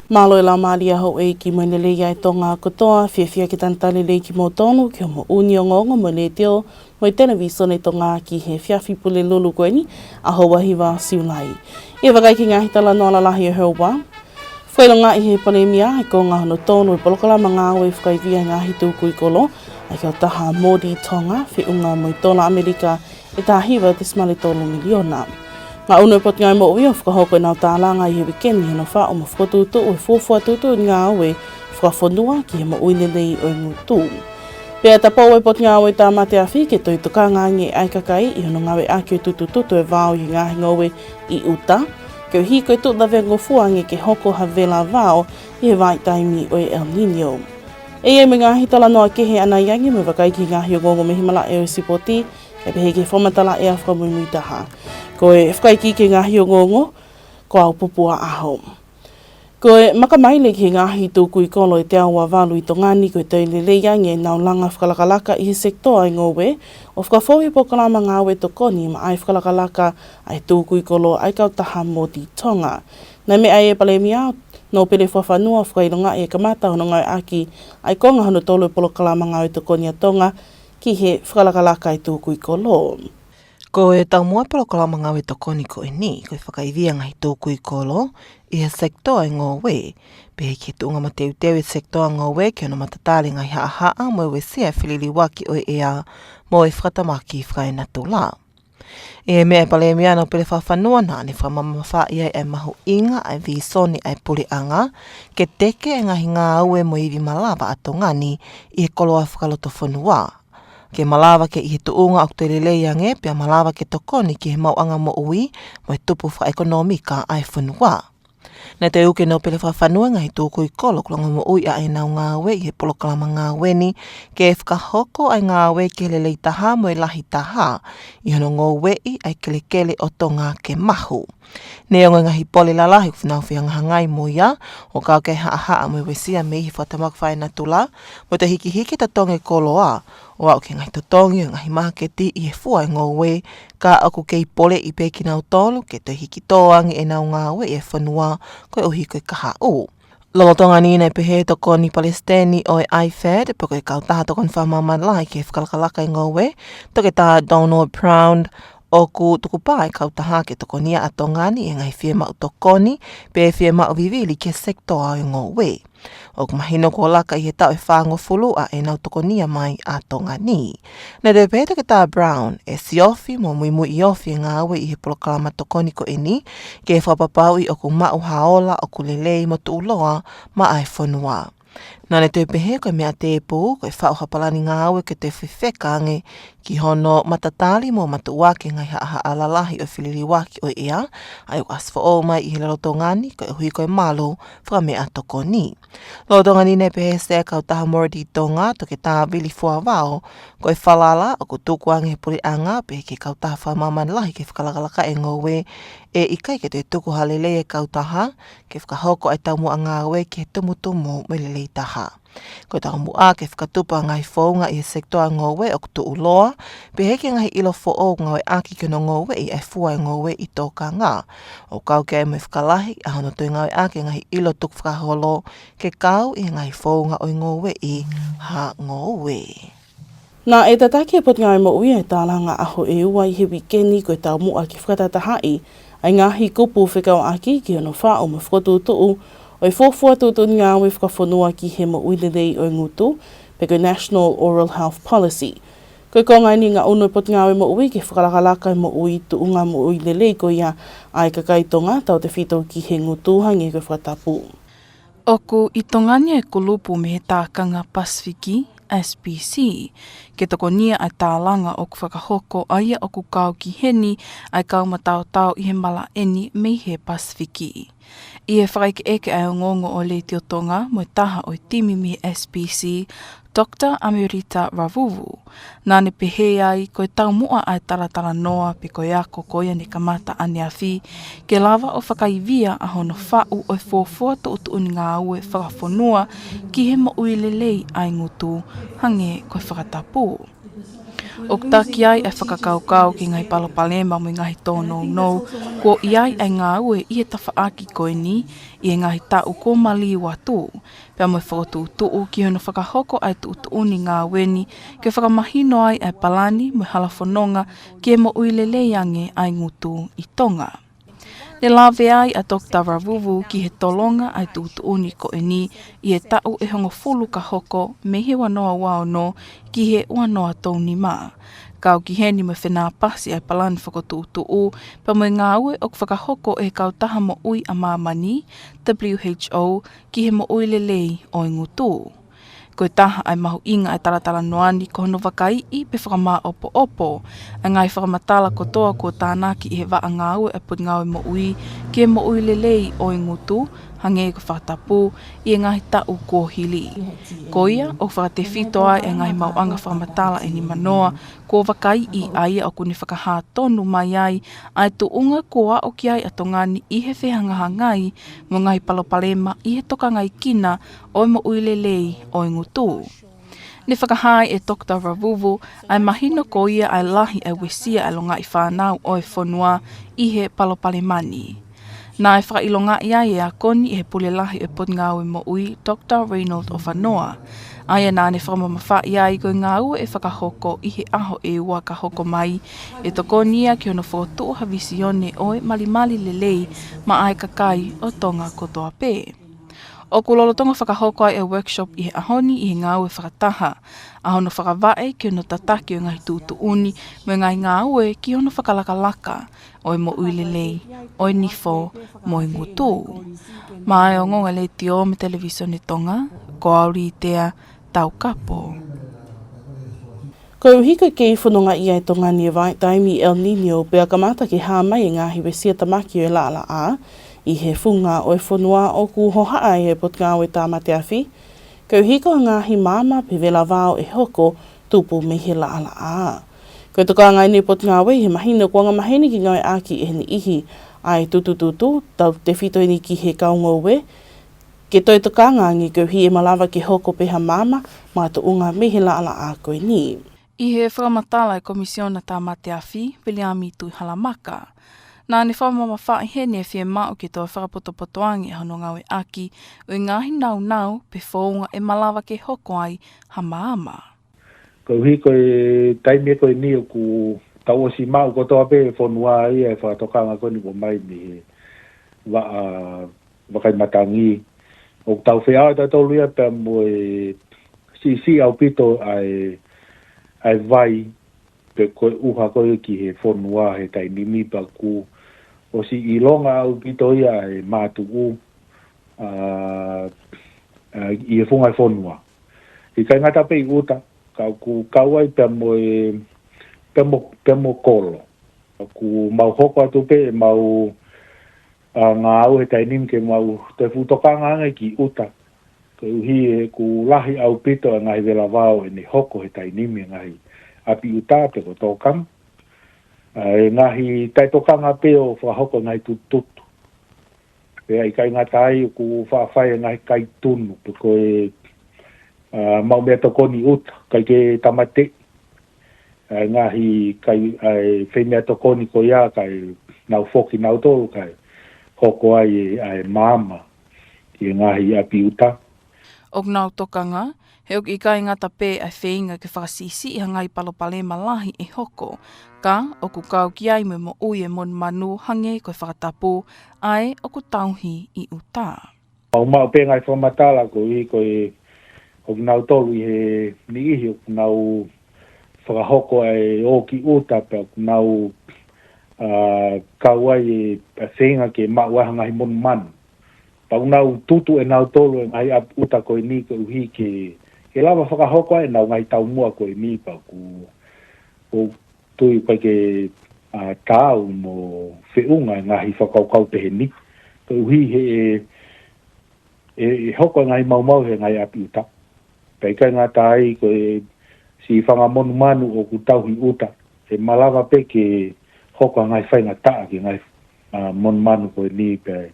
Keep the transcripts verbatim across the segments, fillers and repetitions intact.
Mālō e laumālie houʻeiki mo e lelei ʻa e Tonga kotoa, fiefia ke talitali lelei kimoutolu ki hoʻomou ʻuuni ongoongo mo e Letiō mo e Televīsone Tonga ki he efiafi Pulelulu ko eni, ʻaho ua hiva Siulai. ʻI he vakai ki he ngaahi talanoa lalahi ʻo e ʻaho ua, fakaʻilongaʻi ʻe he Palēmia e konga hono tolu e polokalama ngāue fakaivia e ngaahi tukui kolo, ʻa e kautaha Modi Tonga, feʻunga mo e tola ʻAmelika ʻe taha hiva tesimale tolu miliona. Ngaʻunu e Potungāue Moʻui ʻo fakahoko ʻenau tālanga ʻi he uike ni hono faʻu mo fokotuʻutuʻu e fuofua tuʻutuʻuni ngāue fakafonua ki he moʻui lelei ʻo e ngutu. Pea tapou e Potungāue Tāmate Afi ke toe tokanga ange ʻa e kakai ʻi hono ngāueʻaki ʻo e tutututu e vao ʻi he ngaahi ngoue ʻi ʻuta, koeʻuhi ko e tuʻu lavea ngofua ange ke hoko ha vela vao ʻi he vahaʻa taimi ʻo e El Niño. ʻE ʻi ai mo e ngaahi talanoa kehe ʻanai ange mo e vakai ki he ngaahi ongoongo mei he malaʻe ʻo e sipoti, ʻe pehē ki he fakamatala ʻea fakamuimui taha. Ko e fakaikiiki e ngaahi ongoongo, ko au Pupua ʻAho. Ko e makamaile ki he ngaahi tukui kolo ʻe teau ua valu ʻi Tonga ni ko e toe lelei ange ʻenau langa fakalakalaka ʻi he sekitoa e ngoue, ʻo fakafou ʻi he polokalama ngāue tokoni maʻa e fakalakalaka ʻa e tukui kolo ʻa e kautaha Modi Tonga. Naʻe meʻa ai e Palēmia Nōpele Fakafanua ʻo fakaʻilongaʻi e kamata hono ngāueʻaki ʻa e konga hono tolu e polokalama ngāue tokoni ʻa Tonga ki he fakalakalaka e tukui kolo. Ko e taumuʻa e polokalama ngāue tokoni ko eni, ko e fakaivia e ngaahi tukui kolo ʻi he sekitoa e ngoue, pehē ki he tuʻunga mateuteu e sekitoa ngoue ki hono matatali e ngaahi haʻahaʻa mo e uesia e feliliuaki ʻo e ʻea mo e fakatamaki fakaenatula. ʻI he meʻa ʻa e Palēmia Nōpele Fakafanua, naʻá ne fakamamafaʻi ai e mahuʻinga ʻa e vīsone ʻa e puleʻanga ke teke e ngaahi ngāue mo e ivi malava ʻa Tonga ni ʻi he koloa fakalotofonua, ke malava ke ʻi he tuʻunga ʻoku toe lelei ange pea malava ke tokoni ki he maʻuʻanga moʻui mo e tupu fakaʻekonōmika ʻa e fonua. Naʻe toe uke e Nōpele Fakafanua e ngaahi tukui kolo ʻoku longomoʻui ʻa ʻenau ngāue ʻi he polokalama ngāue ni ke fakahoko ʻa e ngāue ki he lelei taha mo e lahi taha ʻi hono ngoueʻi ʻa e kelekele ʻo Tonga ke mahu. Neongo e ngaahi pole lalahi ʻoku nau fehangahangai mo ia, ʻo kau ki he haʻahaʻa mo e uesia mei he fakatamaki fakaenatula, mo e toe hikihiki e totongi e koloa, ʻo aʻu ki he ngaahi totongi ʻo e ngaahi māketi ʻi he fua e ngoue, ka ʻoku kei poleʻi pē kinautolu ke toe hiki tō ange ʻenau ngāue ʻi he fonua koeʻuhi ko e kahaʻu. Lolotonga ni naʻe pehē ʻe he Tokoni Palesiteni ʻo e IFAD, pe ko e Kautaha Tokoni Fakamāmani Lahi ki he Fakalakalaka e Ngoue, Toketā Donald Brown, ʻoku tukupā e kautaha ke tokonia ʻa Tonga ni ʻi he ngaahi fiemaʻu tokoni pe fiemaʻu vivili ki he sekitoa ʻo e ngoue. ʻOku mahino kuo laka ʻi he taʻu ʻe fāngofulu ʻa ʻenau tokonia mai ʻa Tonga ni. Naʻe toe pehē ʻe Toketā Brown, ʻe siofi mo muimui ofi e ngāue ʻi he polokalama tokoni ko eni, ke fakapapauʻi ʻoku maʻu ha ola ʻoku lelei mo tuʻuloa maʻa e fonua. Naʻá ne toe pehē ko e meʻa tēpū, ko e faʻu ha palani ngāue ke toe fefeka ange ki hono matatali mo matuʻuaki e ngaahi haʻahaʻa lalahi ʻo e feliliuaki ʻo e ʻea, ʻa ia ʻoku ʻasi foʻou mai ʻi he lolotonga ni, koeʻuhi ko e malu fakameʻatokoni. Lolotonga ni naʻe pehē ʻe he Sea Kautaha Modi Tonga, Toketā Vili Fuavao, ko e falala ʻoku tuku ange ʻe he puleʻanga pea ki he Kautaha Fakamāmani Lahi ki he Fakalakalaka e Ngoue, ʻe ʻikai ke toe tuku ha lelei e kautaha ke fakahoko ʻa e taumuʻa ngāue ki he tumutumu mo e lelei taha. Ko e taumuʻa ke fakatupu ʻa e ngaahi founga ʻi he sekitoa ngoue ʻoku tuʻuloa, pehē ki he ngaahi ʻilo foʻou ngāueʻaki ki hono ngoueʻi ʻa e fua e ngoue ʻi tōkanga, ʻo kau ki ai mo e fakalahi ʻa hono toe ngāueʻaki e ngaahi ʻilo tukufakaholo ke kau ʻi he ngaahi founga ʻo e ngoueʻi ha ngoue. Naʻe tataki ʻe he Potungāue Moʻui e tālanga ʻaho ʻe ua ʻi he uike ni ko e taumuʻa ke fakatahatahaʻi ʻa e ngaahi kupu fekauʻaki ki hono faʻu mo e fokotuʻutuʻu ʻo e fuofua tuʻutuʻuni ngāue fakafonua ki he moʻui lelei ʻo e ngutu, pe ko e National Oral Health Policy. Ko e konga eni e ngaʻunu e Potungāue Moʻui ke fakalakalaka e moʻui, tuʻunga moʻui lelei ko ia ʻa e kakai Tonga, tautefito ki he ngutu hangē ko e fakatapu. ʻOku ʻi Tonga ni e kulupu mei he Tākanga Pasifiki, S P C, ke tokonia ʻa e tālanga ʻoku fakahoko, ʻa ia ʻoku kau ki heni ʻa e kau mataotao ʻi he malaʻe ni mei he Pasifiki. ʻI he fakaʻekeʻeke ʻa e ongoongo ʻo e Letiō Tonga mo e taha ʻo e timi mei he S P C, Doctor ʻAmerita Ravuvu, naʻá ne pehē ai ko e taumuʻa ʻa e talatalanoa pe ko e ako ko ia ne kamata ʻaneafi, ke lava ʻo fakaivia ʻa hono faʻu ʻo e fuofua tuʻutuʻuni ngāue fakafonua ki he moʻui lelei ʻa e ngutu, hangē ko e fakatapu. ʻOku taki ai ʻa e fakakaukau ki he ngaahi palopalema mo e ngaahi tōnounou kuo ʻi ai ʻa e ngāue ʻi he tafaʻaki ko eni ʻi he ngaahi taʻu kuo maliu atu, pea mo e fokotuʻutuʻu ki hono fakahoko ʻa e tuʻutuʻuni ngāue ni ke fakamahino ai ʻa e palani mo e halafononga ki he moʻui lelei ange ʻa e ngutu ʻi Tonga. Ne lave ai ʻa Doctor Ravuvu ki he tolonga ʻa e tuʻutuʻuni ko eni ʻi he taʻu ʻe hongofulu ka hoko mei he ua noa ua ono ki he ua noa tolu nima. Kau ki heni mo e fenāpasi ʻa e palani fokotuʻutuʻu pea mo e ngāue ʻoku fakahoko ʻe he Kautaha Moʻui ʻa Māmani, W H O, ki he moʻui lelei ʻo e ngutu. Ko e taha ʻa e mahuʻinga ʻa e talatalanoa ni ko hono vakaiʻi pe fakamāʻopoʻopo ʻa e ngaahi fakamatala kotoa kuo tānaki ʻe he vaʻa ngāue ʻa e Potungāue Moʻui ki he moʻui lelei ʻo e ngutu, hangē ko e fakatapu, ʻi he ngaahi taʻu kuo hili. Ko ia ʻoku fakatefito ai ʻa e ngaahi maʻuʻanga fakamatala ʻe nima noa kuo vakaiʻi, ʻa ia ʻoku ne fakahā tonu mai ai ʻa e tuʻunga kuo aʻu ki ai ʻa Tonga ni ʻi he fehangahangai mo e ngaahi palopalema ʻi he tokangaʻi kina ʻo e moʻui lelei ʻo e ngutu. Ne fakahā ʻe Doctor Ravuvu ʻa e mahino ko ia ʻa e lahi ʻa e uesia ʻa e longaʻi fānau ʻo e fonua ʻi he palopalema ni. Naʻe fakaʻilongaʻi ai e ako ni ʻe he Pule Lahi ʻo e Potungāue Moʻui, Doctor Raynold Ofanoa, ʻa ia naʻa ne fakamamafaʻi ai ko e ngāue ʻe fakahoko ʻi he ʻaho ʻe ua ka hoko mai, ʻe tokoni ia ki hono fokotuʻu ha vīsone ʻo e malimali lelei maʻa e kakai ʻo Tonga kotoa pē. ʻOku lolotonga fakahoko ai e workshop ʻi he ʻaho ni ʻi he ngāue fakataha ʻa hono fakavaʻe ki hono tataki ʻo e ngaahi tuʻutuʻuni mo e ngaahi ngāue ki hono fakalakalaka ʻo e moʻui lelei ʻo e nifo mo e ngutu. Maʻa e Ongoongo Letiō mo e Televīsone Tonga, ko au Litea Taukapo. Koeʻuhi ko e kei fononga ʻi ai ʻa Tonga ni ʻi he vahaʻa taimi El Niño pea kamata ke hā mai e ngaahi uesia tamaki ʻo e laʻalaʻā ʻi he funga ʻo e fonua, ʻoku hohaʻa ai ʻa e Potungāue Tāmate Afi koeʻuhi ko e ngaahi maama pe velavao ʻe hoko tupu mei he laʻalaʻā. Ko e tokanga eni ʻa e Potungāue ʻi he mahino kuo angamaheni ke ngāueʻaki ʻe he niʻihi ʻa e tutututu, tautefito eni ki he kau ngoue, ke toe tokanga ange koeʻuhi ʻe malava ke hoko pē ha maama makatuʻunga mei he laʻalaʻā ko eni. ʻI he fakamatala ʻa e Komisiona Tāmate Afi, Viliami Tuʻihalamaka, naʻa ne fakamamafaʻi heni ʻa e fiemaʻu ke toe fakapotopoto ange ʻa hono ngāueʻaki ʻo e ngaahi naunau pe founga ʻe malava ke hoko ai ha maama. Koeʻuhi ko e taimi ko eni ʻoku tau ʻosi maʻu kotoa pē ʻe he fonua ia e fakatokanga ko eni kuo ʻomai mei he vaʻa, vakai matangi. ʻOku tau feʻao ʻe tautolu ia pea mo e siʻisiʻi ʻaupito ʻa e, ʻa e vai pe ko e ʻuha ko ē ki he fonua he taimi ni, pea kuo ʻosi ʻilonga ʻaupito ia ʻa e mātuʻu, ʻa, ʻa, ʻi he funga ʻo e fonua. ʻIkai ngata pē ʻi ʻuta, ka ʻoku kau ai pea mo e, pea mo, pea mo kolo. ʻOku mau hoko atu pē ʻemau, ʻa, ngāue he taimi ni ke mau toe fuʻu tokanga ange ki ʻuta. Koeʻuhi ʻoku lahi ʻaupito ʻa e ngaahi velavao ʻe ne hoko he taimi ni ʻi he ngaahi ʻapi ʻuta pe ko e tokanga. ʻA e ngaahi taʻetokanga pē ʻo fakahoko e ngaahi tututu. Pea ʻikai ngata ai ʻoku faʻa fai e ngaahi kai tunu pe ko e, ʻa, maʻu meʻatokoni ʻuta, ʻikai ke tāmateʻi ʻa e ngaahi kai, ʻa e fai meʻatokoni ko ia kae nau foki nautolu kae hoko ai ʻa e maama ki he ngaahi ʻapi ʻuta. ʻOku nau tokanga, he ʻoku ʻikai ngata pē ʻa e feinga ke fakasiʻisiʻi ha ngaahi palopalema lahi ʻe hoko, ka ʻoku kau ki ai mo e moʻui ʻa e monumanu hangē ko e fakatapu, ʻa ē ʻoku tauhi ʻi ʻuta. Mau maʻu pē ngaahi fakamatala koeʻuhi ko e, ʻoku nau tolu ʻi he niʻihi ʻoku nau fakahoko ʻa e ō ki ʻuta pea ʻoku nau, ʻa, kau ai e, ʻa e feinga ke maʻu ai ha ngaahi monumanu. Pea ʻoku nau tutu ʻe nautolu e ngaahi ʻapi ʻuta ko eni koeʻuhi ke, ke lava fakahoko ai ʻenau ngaahi taumuʻa ko eni pea ʻoku, ʻoku tui ʻoku ʻikai ke, ʻa, taau mo feʻunga e ngaahi fakakaukau pehē ni. Koeʻuhi he, ʻe, ʻe hoko e ngaahi maumau he ngaahi ʻapi ʻuta. Pea ʻikai ngata ai ko e siʻi fanga monumanu ʻoku tauhi ʻuta, ʻe malava pē ke hoko ha ngaahi faingataʻa ki he ngaahi, ʻa, monumanu ko eni pea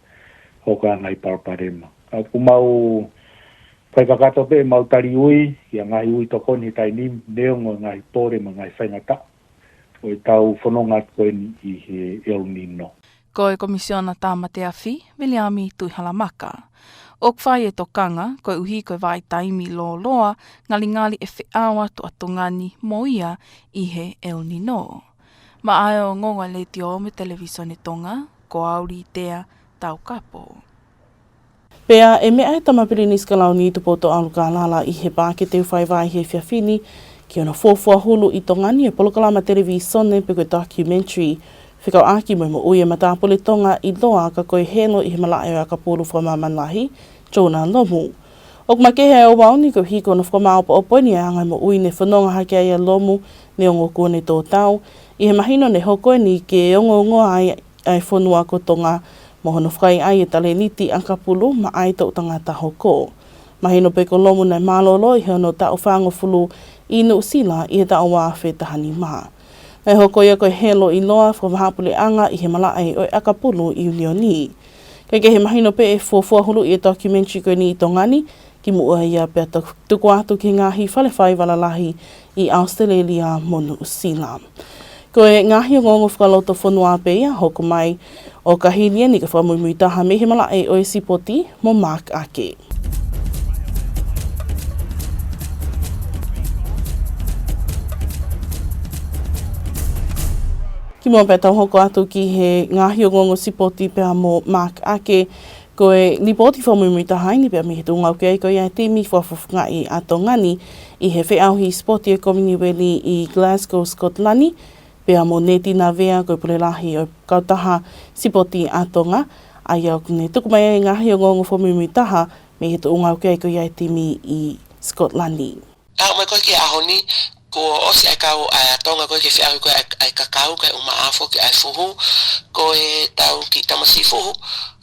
hoko ha ngaahi palopalema. Ka ʻoku mau Kae kakato pē ʻemau tali ui ki he ngaahi ui tokoni he taimi ni, neongo e ngaahi pole mo e ngaahi faingataʻa ʻo ʻetau fononga atu ko eni ʻi he El Nino. Ko e Komisiona Tāmate Afi, Viliami Tuʻihalamaka. ʻOku fai e tokanga, koeʻuhi ko e vahaʻa taimi lōloa, ngalingali ʻe feʻao atu ʻa Tonga ni mo ia ʻi he El Nino. Maʻa e ongoongo ʻa e Letiō mo e Televīsone Tonga, ko au Litea Taukapo. Pea ʻe meʻa ʻa e Tama Pilinisi Kalauni Tupoutoʻa ʻUlukalala ʻi he paaki te u fai vai he efiafi ni ki hono fuofua hulu ʻi Tonga ni e polokalama televīsone pe ko e documentary fekauʻaki mo e moʻui e matāpule Tonga ʻiloa ka ko e helo ʻi he malaʻe ʻo e ʻakapulu fakamāmani lahi, Jonah Lomu. ʻOku makehe ʻa e ouau ni koeʻuhi ko hono fakamāʻopoʻopo eni ʻa e anga e moʻui ne fononga hake ai ʻa Lomu neongo kuo ne tō tau, ʻi he mahino ne hoko eni ke ongoongoa ai ʻa e fonua ko Tonga mo hono fakaʻaiʻai e talēniti ʻakapulu maʻa e toʻu tangata hoko. Mahino pē ko Lomu naʻe mālōlō ʻi hono taʻu fāngofulu ʻi Nuʻusila ʻi he taʻu ua afe taha nima. Naʻe hoko ia ko e helo ʻiloa fakavahaʻapuleʻanga ʻi he malaʻe ʻo e ʻakapulu ʻi ʻIunioni. Kae kehe mahino pē ʻe fuofua huluʻi e documentary ko eni ʻi Tonga ni, kimuʻa ia pea to-, tuku atu ki he ngaahi fale faivala lahi ʻi ʻAositelēlia mo Nuʻusila. Ko e ngaahi ongoongo fakalotofonua pē ia, hoko mai ʻo Kahili eni ka fakamuimui taha mei he malaʻe ʻo e sipoti mo Mark Ake. Kimuʻa pea tau hoko atu ki he ngaahi ongoongo sipoti pea mo Mark Ake, ko e lipooti fakamuimui taha eni pea mei he tuʻunga ʻoku ʻi ai ko ia e timi fakafofongaʻi ʻa Tonga ni ʻi he feʻauhi sipoti e Kominiueli ʻi Glasgow, Scotland, pea mo Neti Navea ko e pule lahi ʻo e kautaha sipoti ʻa Tonga, ʻa ia ʻoku ne tuku mai ai e ngaahi ongoongo fakamuimui taha mei he tuʻunga ʻoku ʻi ai ko ia e timi ʻi Scotland. Aʻu mai ko ē ki he ʻaho ni, kuo ʻosi ʻa e kau ʻa Tonga ko ē ki he feʻauhi ko ē ʻa e, ʻa e kakau kae ʻumaʻā foki ʻa e fuhu, ko e tau kiʻi tamasiʻi fuhu,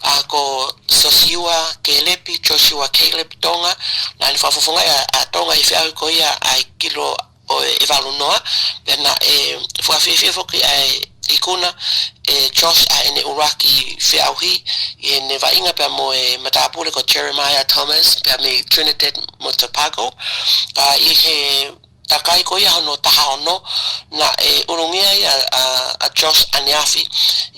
ʻa ko Joshua Kelepi, Joshua Caleb Tonga, naʻa ne fakafofongaʻi ʻa, ʻa Tonga ʻi he feʻauhi ko ia ʻa e kilo ʻo e, ʻe valu noa, pea naʻe fakafiefia foki ʻa e ikuna ʻe Josh ʻa ʻene ʻuluaki feʻauhi ʻi heʻene vaʻinga pea mo e matāpule ko Jeremiah Thomas pea mei Trinidad mo Tobago. Ka ʻi he takai ko ia hono taha ono, naʻe ʻulungia ai ʻa, ʻa, ʻa Josh ʻaneafi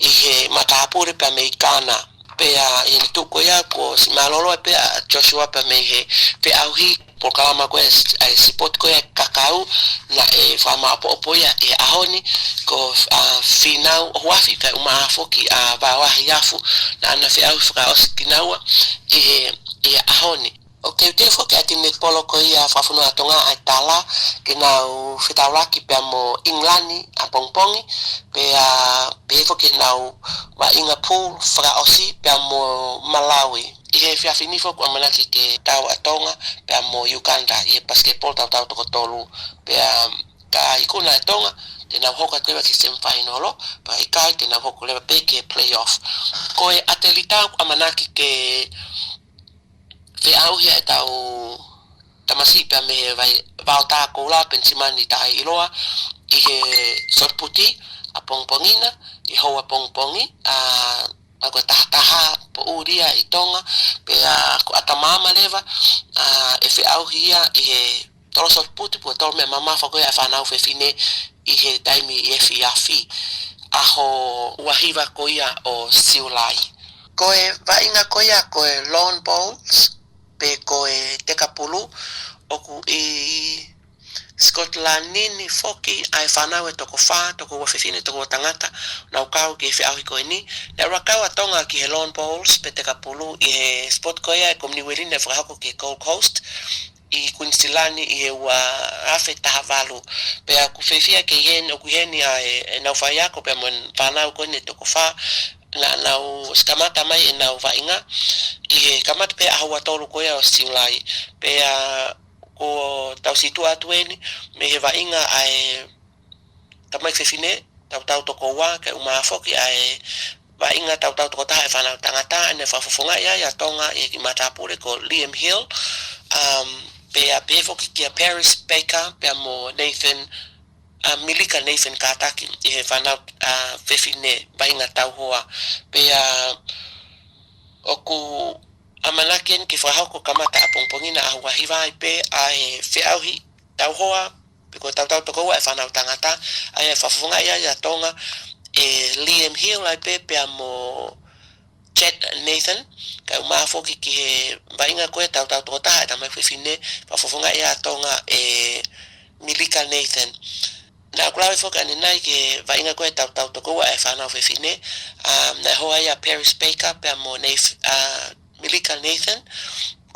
ʻi he matāpule pea mei Ghana. Pea ʻi heʻene tuʻu ko ia kuo ʻosi mālōlō ai pē ʻa Joshua pea mei he feʻauhi polokalama ko ē ʻa e sipoti ko ē ʻa e kakau, naʻe fakamaʻopoʻopo ia ʻi he ʻaho ni, ko, ʻa, Fīnau ʻOhuafi kae ʻumaʻā foki ʻa Vaoahi Afu, naʻa na feʻauhi fakaʻosi kinaua ʻi he, ʻi he ʻaho ni. ʻOku teuteu foki ʻa e timi netipolo ko ia fakafonua ʻa Tonga ʻa e tala ke nau fetaulaki pea mo ʻIngilani ʻapongipongi, pea pehē foki ʻenau vaʻinga pool fakaʻosi pea mo Malawi. ʻI he efiafi ni foki ʻoku ʻamanaki ke tau ʻa Tonga pea mo Uganda ʻi he basketball tautau toko tolu, pea ka ikuna ʻa Tonga, te nau hoko atu leva ki he semifinal, pea ʻikai te nau hoko leva pē ki he playoff. Ko e ʻatelita ʻoku ʻamanaki ke feʻauhi ʻa ʻetau tamasiʻi pea mei he vai, Vaotā Koula Penisimani Taʻailoa ʻi he sotipoti ʻapongipongi na, ʻi he hou ʻapongipongi, ʻa, ʻa ko e tahataha poʻuli ia ʻi Tonga, pea ko ʻAtamaama leva, ʻa, ʻe feʻauhi ia ʻi he tolo sotipoti, pea tolo meʻa mamafa ko ia ʻa e fānau fefine ʻi he taimi ʻi he efiafi, ʻaho ua hiva ko ia ʻo Siulai. Ko e vaʻinga ko ia ko e lawn bowls, pe ko e teka pulu, ʻoku ʻi Scotland ni foki ʻa e fānau ʻe toko fā, toko ua fefine, toko ua tangata, nau kau ki he feʻauhi ko eni. Naʻe ʻuluaki kau ʻa Tonga ki he lawn bowls, pe teka pulu, ʻi he sipoti ko ia ʻa e Kominiueli naʻe fakahoko ki he Gold Coast, ʻi Kuinisilani ʻi he ua afe taha valu. Pea ʻoku fiefia ke ʻi heni, ʻoku ʻi heni ʻa e, ʻenau faiako pea mo e fānau ko eni ʻe toko fā, naʻa nau ʻosi kamata mai ʻenau vaʻinga ʻi he kamata pē ʻaho ua tolu ko ia ʻo Siulai. Pea ko ʻetau situʻa atu eni mei he vaʻinga ʻa e tamaiki fefine tautau toko ua, kae ʻumaʻā foki ʻa e vaʻinga tautau toko taha ʻa e fānau tangata, ʻa ia naʻe fakafofongaʻi ai ʻa Tonga ʻe he kiʻi matāpule ko Liam Hill, um, pea pehē foki kia Paris Baker, pea mo Nathan, uh, Milika Nathan Kātaki, ʻi he fānau, uh, fefine vaʻinga tauhoa. Pea ʻoku ʻamanaki eni ke fakahoko kamata ʻapongipongi na ʻaho ua hiva ai pē ʻa e feʻauhi tauhoa, pe ko e tautau tokoua ʻa e fānau tangata, ʻa ia ʻe fakafofongaʻi ai ʻa Tonga ʻe Liam Hill ai pē pea mo Chad Nathan, kae ʻumaʻā foki ki he vaʻinga ko ē tautau tokotaha ʻa e tamaiki fefine, fakafofongaʻi ʻa Tonga ʻe Milika Nathan. Naʻa ku lave foki ʻanenai ki he vaʻinga ko ē tautau tokoua ʻa e fānau fefine, um, naʻe hoa ia Paris Baker pea mo Nate, uh, Milika Nathan.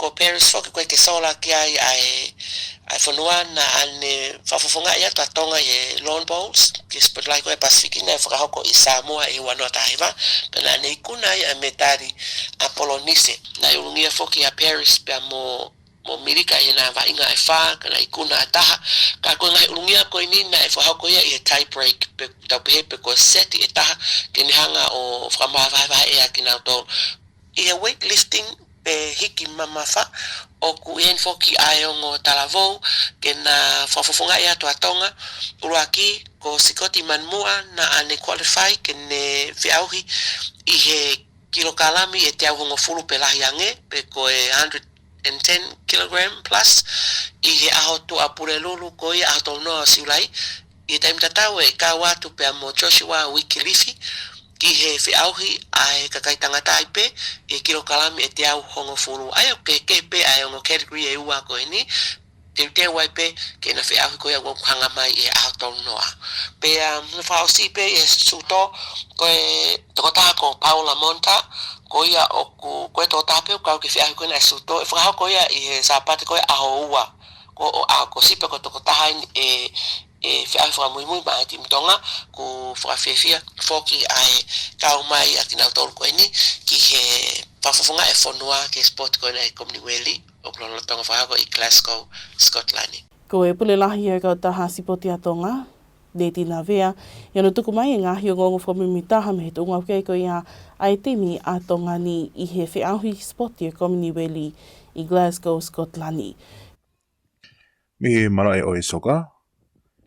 Ko Paris foki ko ē ke sola ki ai ʻa e, ʻa e fonua naʻa ne fakafofongaʻi atu ʻa Tonga ʻi he lawn bowls, ki he sipoti lahi ko ē Pasifiki naʻe fakahoko ʻi Samoa ʻi he ua noa taha hiva, pea naʻa ne ikuna ai ʻa e mētali ʻa Polonise. Naʻe ulungia foki ʻa Paris pea mo, mo Milika ʻi heʻena vaʻinga ʻe fā, ka naʻe ikuna ʻa e taha. Ka ko e ngaahi ulungia ko eni naʻe fakahoko ia ʻi he tie break, pe tau pehē pe ko e seti ʻe taha, ke ne hanga ʻo fakamavahevahe ʻa kinautolu. ʻI he weightlifting pe hiki mamafa, ʻoku ʻi heni foki ʻa e ongo talavou ke na fakafofongaʻi atu ʻa Tonga. ʻUluaki, ko Sikoti Manumaʻa naʻa ne qualify ke ne feʻauhi ʻi he kilokalami ʻe teau hongofulu pe lahi ange, pe ko e hundred and ten kilogram plus, ʻi he ʻaho Tuʻa Pulelulu ko ia ʻaho tolu noa ʻo Siulai, ʻi he taimi tatau ʻe kau atu pea mo Joshua Uikilifi ki he feʻauhi ʻa e kakai tangata ai pē ʻi he kilokalami ʻe teau hongofulu. ʻA ia ʻoku kehekehe pē ʻa e ongo category ʻe ua ko eni, teuteu ai pē ke na feʻauhi ko ia ʻoku hanga mai ʻi he ʻaho tolu noa. Pea, um, fakaʻosi pē ʻi he suto, ko e tokotaha ko Paula Monta, ko ia ʻoku, ko e tokotaha pē ʻoku kau ki he feʻauhi ko ena ʻa e suto, ʻe fakahoko ia ʻi he Sāpate ko e ʻaho ua. Ko, ʻo, ʻa, ko Sipe ko e tokotaha eni ʻe, ʻe feʻauhi fakamuimui maʻa e timi Tonga, ʻoku fakafiefia foki ʻa e kau mai ʻa kinautolu ko eni ki he fakafofongaʻi ʻa e fonua ki he sipoti ko ena ʻa e Kominiueli, ʻoku lolotonga fakahoko ʻi Glasgow, Scotland. Ko e pule lahi ʻo e kautaha sipoti ʻa Tonga, Neti Navea, ʻi hono tuku mai e ngaahi ongoongo fakamuimui taha mei he tuʻunga ʻoku ʻi ai ko ia ʻa e timi ʻa Tonga ni ʻi he feʻauhi sipoti ʻo e Kominiueli ʻi Glasgow, Scotland. Mei he malaʻe ʻo e soka,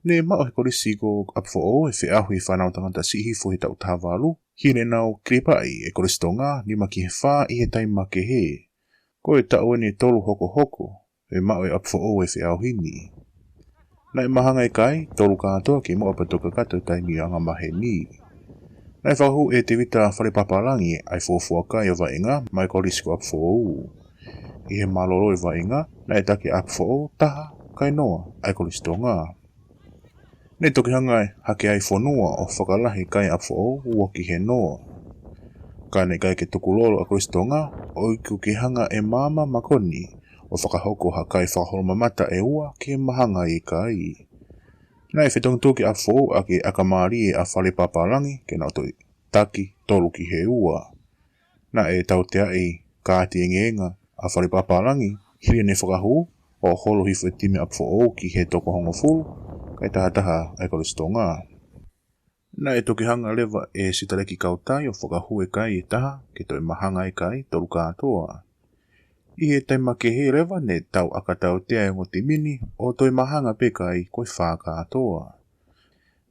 ne maʻu ʻe he Kolisi ko ʻApifoʻou e feʻauhi fānau tangata Siʻi Hifo he taʻu taha valu, hili ʻenau kilipaʻi ʻe he Kolisi Tonga nima ki he fā ʻi he taimi makehe. Ko e taʻu eni ʻe tolu hokohoko ʻe maʻu ʻe ʻApifoʻou e feʻauhi ni. Naʻe mahanga e kai tolu kātoa ke moʻa pea toki kakato e taimi ʻo e anga maheni. Naʻe fakahū ʻe Tevita Falepapālangi ʻa e fuofua kai ʻo e vaʻinga maʻa e Kolisi ko ʻApifoʻou. ʻI he mālōlō e vaʻinga, naʻe taki ʻe ʻApifoʻou taha kae noa ʻa e Kolisi Tonga. Ne toki hanga ʻe hake ai fonua ʻo fakalahi kai ʻApifoʻou ua ki he noa. Ka ne ʻikai ke tukulolo ʻa e Kolisi Tonga, ʻoku ke hanga ʻe Maama Makoni ʻo fakahoko ha kai fakaholomamata ʻe ua ke mahanga e kai. Naʻe fetokitoki ʻApifoʻou ʻaki e ʻakamālie ʻa Falepapālangi ke nau toki taki tolu ki he ua. Naʻe tauteaʻi kaati engeenga ʻa Falepapālangi, hili ʻene fakahū ʻo holo hifo e timi ʻApifoʻou ki he toko hongofulu, kae taha taha ʻa e Kolisi Tonga. Naʻe toki hanga leva ʻe Sitaleki Kautai ʻo fakahū e kai ʻe taha ke toe mahanga e kai tolu kātoa. ʻI he taimi makehe leva ne tau ʻaka tautea e ongo timi ni ʻo toe mahanga pē kai ko e fā kātoa.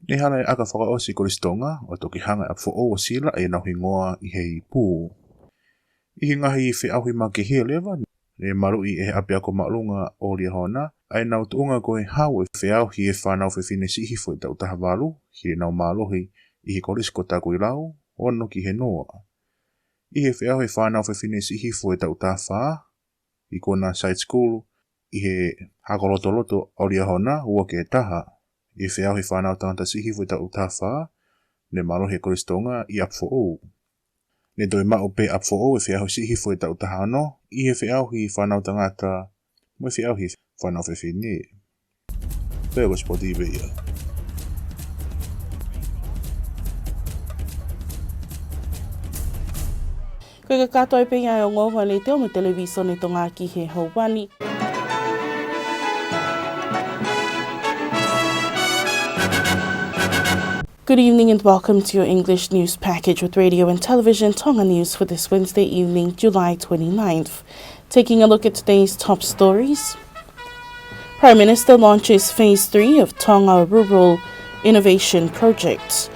Ne hala e ʻaka fakaʻosi Kolisi Tonga ʻo toki hanga ʻe ʻApifoʻou ʻo silaʻi ʻenau hingoa ʻi he ipu. ʻI he ngaahi feʻauhi makehe leva, ne maluʻi ʻe he ʻApiako Māʻolunga ʻo Liahona ʻa ʻenau tuʻunga ko e hau e feʻauhi e fānau fefine Siʻi Hifo he taʻu taha valu, hili ʻenau mālohi ʻi he Kolisi ko Takuilau, ono ki he noa. ʻI he feʻauhi e fānau fefine Siʻi Hifo he taʻu taha fā, ʻi Kona Side School, ʻi he Hako Lotoloto ʻo Liahona, ua ki he taha. ʻI he feʻauhi e fānau tangata Siʻi Hifo he taʻu taha fā, ne mālohi e Kolisi Tonga ʻi ʻApifoʻou. Ne toe maʻu pē ʻe ʻApifoʻou e feʻauhi Siʻi Hifo he taʻu taha ono, ʻi he feʻauhi e fānau tangata mo e feʻauhi e fānau fefine. Pea ko e sipoti pē ia. Ko e kakato ai pē ia e ongoongo ʻa e Letiō mo e Televīsone Tonga ki he houa ni. Good evening and welcome to your English news package with Radio and Television Tonga News for this Wednesday evening, July twenty-ninth. Taking a look at today's top stories. Prime Minister launches phase three of Tonga Rural Innovation Project.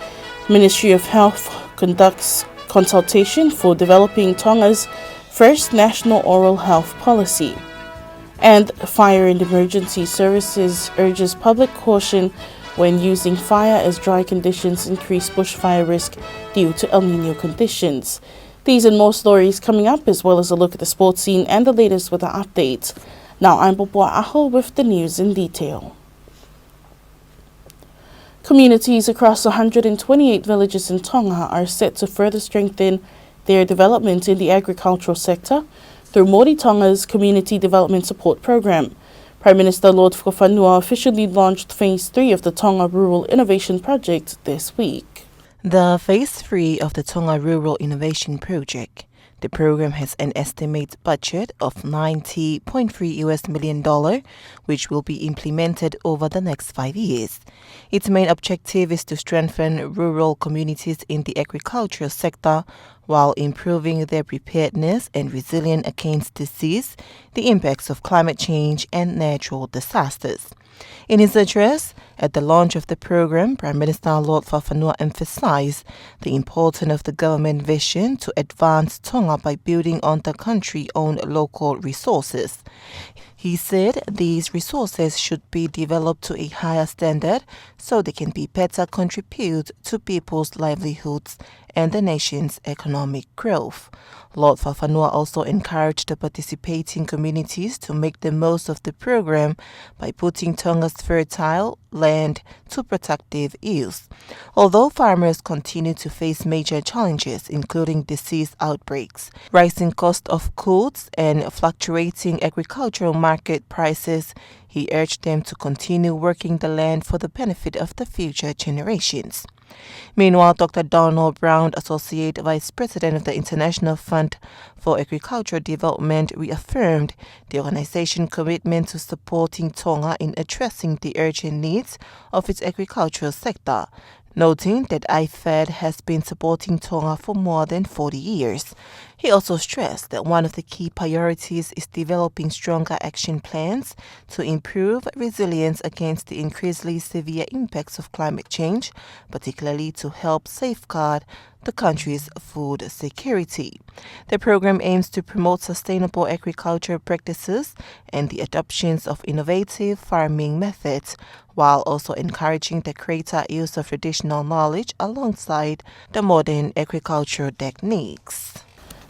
Ministry of Health conducts consultation for developing Tonga's First National Oral Health Policy. And Fire and Emergency Services urges public caution when using fire as dry conditions increase bushfire risk due to El Nino conditions. These and more stories coming up, as well as a look at the sports scene and the latest weather updates. Now, I'm Popoa Aho with the news in detail. Communities across one hundred and twenty-eight villages in Tonga are set to further strengthen their development in the agricultural sector through Maori Tonga's Community Development Support Program. Prime Minister Lord Fakafanua officially launched Phase three of the Tonga Rural Innovation Project this week. The Phase three of the Tonga Rural Innovation Project. The program has an estimated budget of ninety point three U S million dollar, which will be implemented over the next five years. Its main objective is to strengthen rural communities in the agricultural sector while improving their preparedness and resilience against disease, the impacts of climate change, and natural disasters. In his address at the launch of the program, Prime Minister Lord Fakafanua emphasized the importance of the government vision to advance Tonga by building on the country's own local resources. He said these resources should be developed to a higher standard so they can be better contribute to people's livelihoods and the nation's economic growth. Lord Fakafanua also encouraged the participating communities to make the most of the program by putting Tonga's fertile land to productive use. Although farmers continue to face major challenges, including disease outbreaks, rising cost of goods, and fluctuating agricultural market prices, he urged them to continue working the land for the benefit of the future generations. Meanwhile, Doctor Donald Brown, Associate Vice President of the International Fund for Agricultural Development, reaffirmed the organization's commitment to supporting Tonga in addressing the urgent needs of its agricultural sector, noting that IFAD has been supporting Tonga for more than forty years. He also stressed that one of the key priorities is developing stronger action plans to improve resilience against the increasingly severe impacts of climate change, particularly to help safeguard the country's food security. The program aims to promote sustainable agricultural practices and the adoptions of innovative farming methods, while also encouraging the greater use of traditional knowledge alongside the modern agricultural techniques.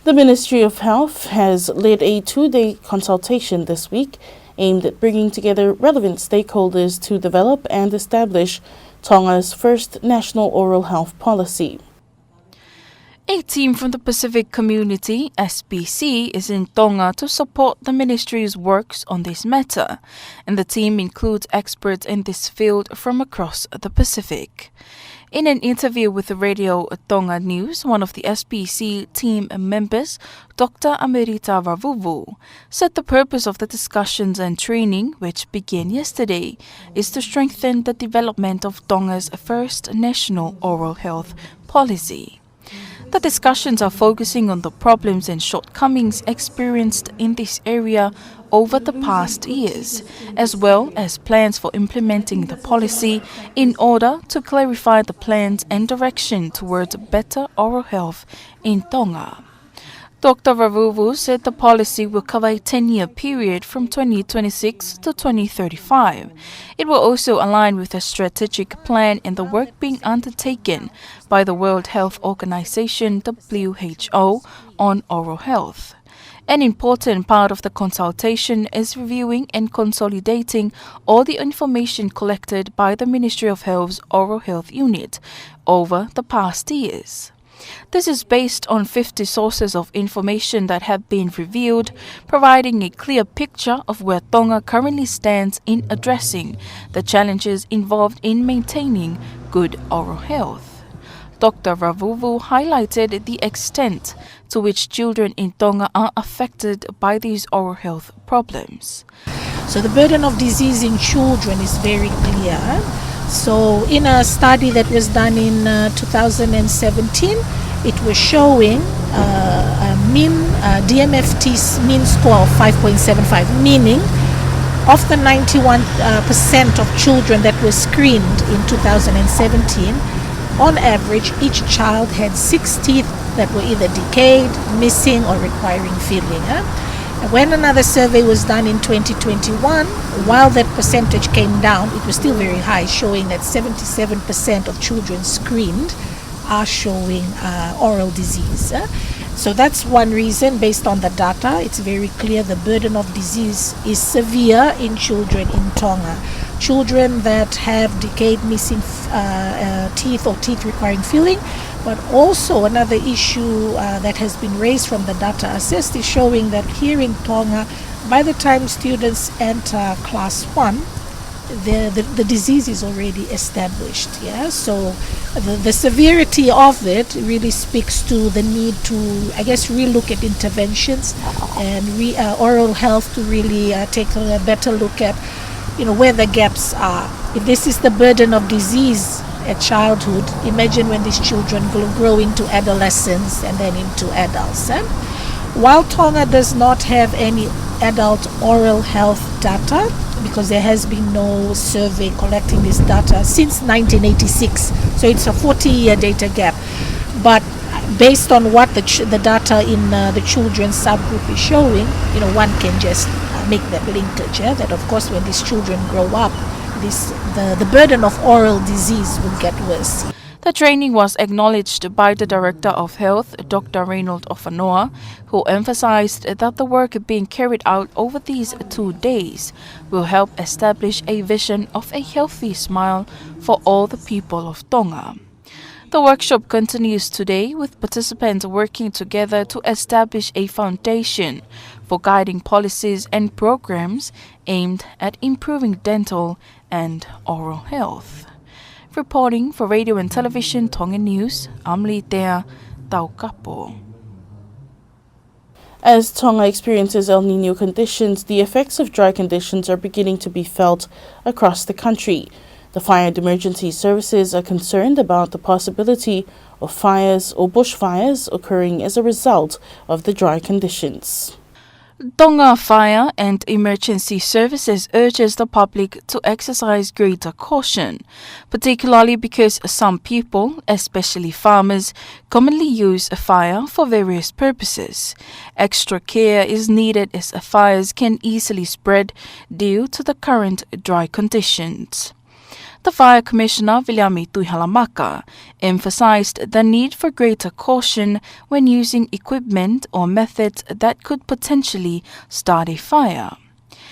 The Ministry of Health has led a two-day consultation this week aimed at bringing together relevant stakeholders to develop and establish Tonga's first national oral health policy. A team from the Pacific Community, S P C, is in Tonga to support the ministry's works on this matter, and the team includes experts in this field from across the Pacific. In an interview with the Radio Tonga News, one of the S P C team members, Doctor Amerita Ravuvu, said the purpose of the discussions and training, which began yesterday, is to strengthen the development of Tonga's first national oral health policy. The discussions are focusing on the problems and shortcomings experienced in this area over the past years, as well as plans for implementing the policy in order to clarify the plans and direction towards better oral health in Tonga. Doctor Ravuvu said the policy will cover a ten-year period from twenty twenty-six to twenty thirty-five. It will also align with a strategic plan and the work being undertaken by the World Health Organization, W H O, on oral health. An important part of the consultation is reviewing and consolidating all the information collected by the Ministry of Health's Oral Health Unit over the past years. This is based on fifty sources of information that have been reviewed, providing a clear picture of where Tonga currently stands in addressing the challenges involved in maintaining good oral health. Doctor Ravuvu highlighted the extent to which children in Tonga are affected by these oral health problems. So the burden of disease in children is very clear. So in a study that was done in, uh, two thousand and seventeen, it was showing, uh, a mean, uh, D M F T s-, mean score of five point seven five, meaning of the ninety-one, uh, percent of children that were screened in two thousand and seventeen, On average, each child had six teeth that were either decayed, missing, or requiring filling. Eh? When another survey was done in twenty twenty-one, while that percentage came down, it was still very high, showing that seventy-seven percent of children screened are showing uh, oral disease. Eh? So that's one reason, based on the data, it's very clear the burden of disease is severe in children in Tonga. Children that have decayed, missing uh, uh, teeth or teeth requiring filling, but also another issue uh, that has been raised from the data assessed is showing that here in Tonga, by the time students enter class one, the, the, the disease is already established. Yeah, so the, the severity of it really speaks to the need to, I guess, relook at interventions and re, uh, oral health to really uh, take a better look at, you know, where the gaps are. If this is the burden of disease at childhood, imagine when these children gl- grow into adolescents and then into adults. Eh? While Tonga does not have any adult oral health data, because there has been no survey collecting this data since nineteen eighty-six, so it's a forty-year data gap. But based on what the, ch- the data in uh, the children's subgroup is showing, you know, one can just uh, make that linkage, yeah? That of course when these children grow up, this, the, the burden of oral disease will get worse. The training was acknowledged by the Director of Health, Doctor Raynold Ofanoa, who emphasized that the work being carried out over these two days will help establish a vision of a healthy smile for all the people of Tonga. The workshop continues today, with participants working together to establish a foundation for guiding policies and programs aimed at improving dental and oral health. Reporting for Radio and Television Tonga News, I'm Litea Taukapo. As Tonga experiences El Nino conditions, the effects of dry conditions are beginning to be felt across the country. The fire and emergency services are concerned about the possibility of fires or bushfires occurring as a result of the dry conditions. Tonga Fire and Emergency Services urges the public to exercise greater caution, particularly because some people, especially farmers, commonly use a fire for various purposes. Extra care is needed as fires can easily spread due to the current dry conditions. The Fire Commissioner, Viliami Tuʻihalamaka, emphasized the need for greater caution when using equipment or methods that could potentially start a fire.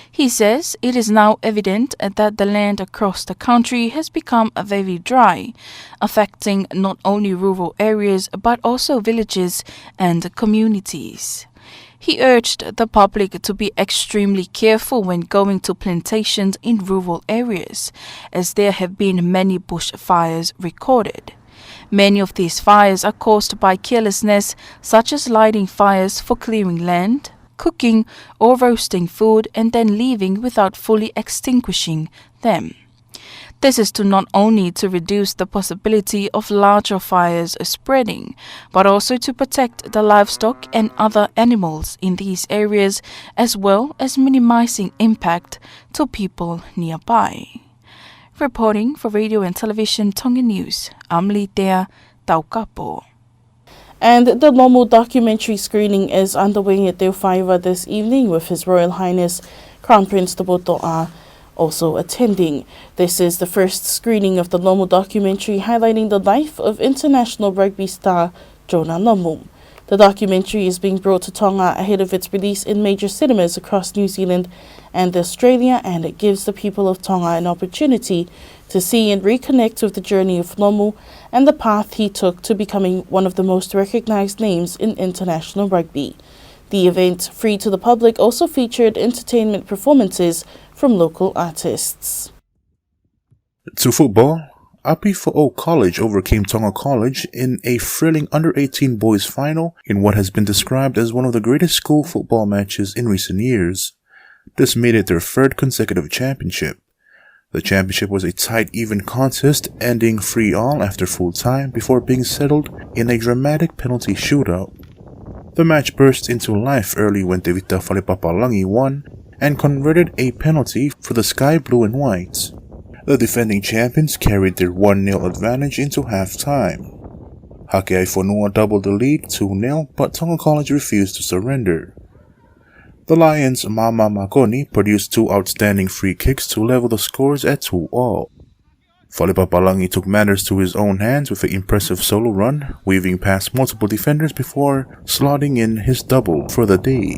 He says it is now evident that the land across the country has become very dry, affecting not only rural areas but also villages and communities. He urged the public to be extremely careful when going to plantations in rural areas, as there have been many bushfires recorded. Many of these fires are caused by carelessness, such as lighting fires for clearing land, cooking, or roasting food and then leaving without fully extinguishing them. This is to not only to reduce the possibility of larger fires spreading, but also to protect the livestock and other animals in these areas, as well as minimizing impact to people nearby. Reporting for Radio and Television Tonga News, I'm Litea Taukapo. And the Lomu documentary screening is underway at Teufaiva this evening, with His Royal Highness Crown Prince Tupoutoʻa also attending. This is the first screening of the Lomu documentary highlighting the life of international rugby star Jonah Lomu. The documentary is being brought to Tonga ahead of its release in major cinemas across New Zealand and Australia, and it gives the people of Tonga an opportunity to see and reconnect with the journey of Lomu and the path he took to becoming one of the most recognized names in international rugby. The event, free to the public, also featured entertainment performances from local artists. To football, ʻApifoʻou College overcame Tonga College in a thrilling under eighteen boys final in what has been described as one of the greatest school football matches in recent years. This made it their third consecutive championship. The championship was a tight, even contest, ending three all after full time before being settled in a dramatic penalty shootout. The match burst into life early when Tevita Falepapalangi won and converted a penalty for the Sky Blue and Whites. The defending champions carried their one nil advantage into halftime. Hakeaifonua doubled the lead two nil, but Tonga College refused to surrender. The Lions' Mama Makoni produced two outstanding free kicks to level the scores at two all. Fale Papalangi took matters to his own hands with an impressive solo run, weaving past multiple defenders before slotting in his double for the day.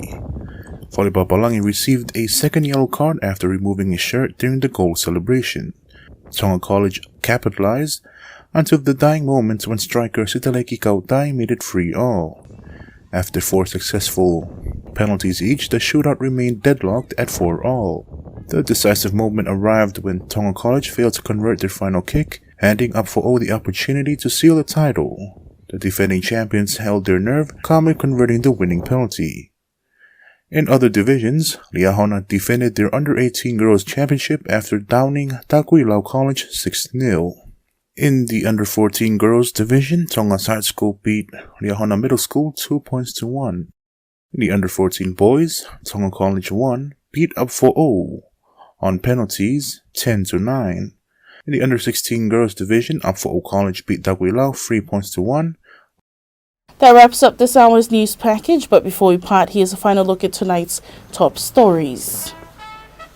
Fale Papalangi received a second yellow card after removing his shirt during the goal celebration. Tonga College capitalized until the dying moments when striker Sitaleki Kautai made it three all. After four successful penalties each, the shootout remained deadlocked at four all. The decisive moment arrived when Tonga College failed to convert their final kick, handing Up for O the opportunity to seal the title. The defending champions held their nerve, calmly converting the winning penalty. In other divisions, Liahona defended their under eighteen girls championship after downing Takuilau College six nil. In the under fourteen girls division, Tonga's High School beat Liahona Middle School two points to one. In the under fourteen boys, Tonga College won, beat Up for O on penalties ten to nine. In the under sixteen girls division, Up for O College beat Takuilau three points to one. That wraps up this hour's news package, but before we part, here's a final look at tonight's top stories.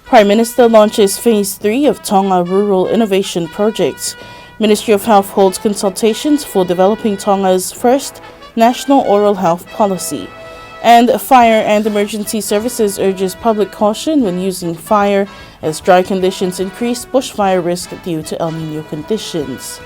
Prime Minister launches phase three of Tonga Rural Innovation Project. Ministry of Health holds consultations for developing Tonga's first national oral health policy. And Fire and Emergency Services urges public caution when using fire as dry conditions increase bushfire risk due to El Nino conditions.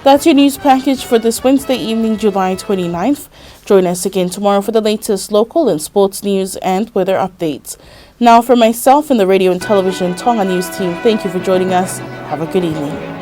That's your news package for this Wednesday evening, July twenty-ninth. Join us again tomorrow for the latest local and sports news and weather updates. Now, for myself and the Radio and Television Tonga News team, thank you for joining us. Have a good evening.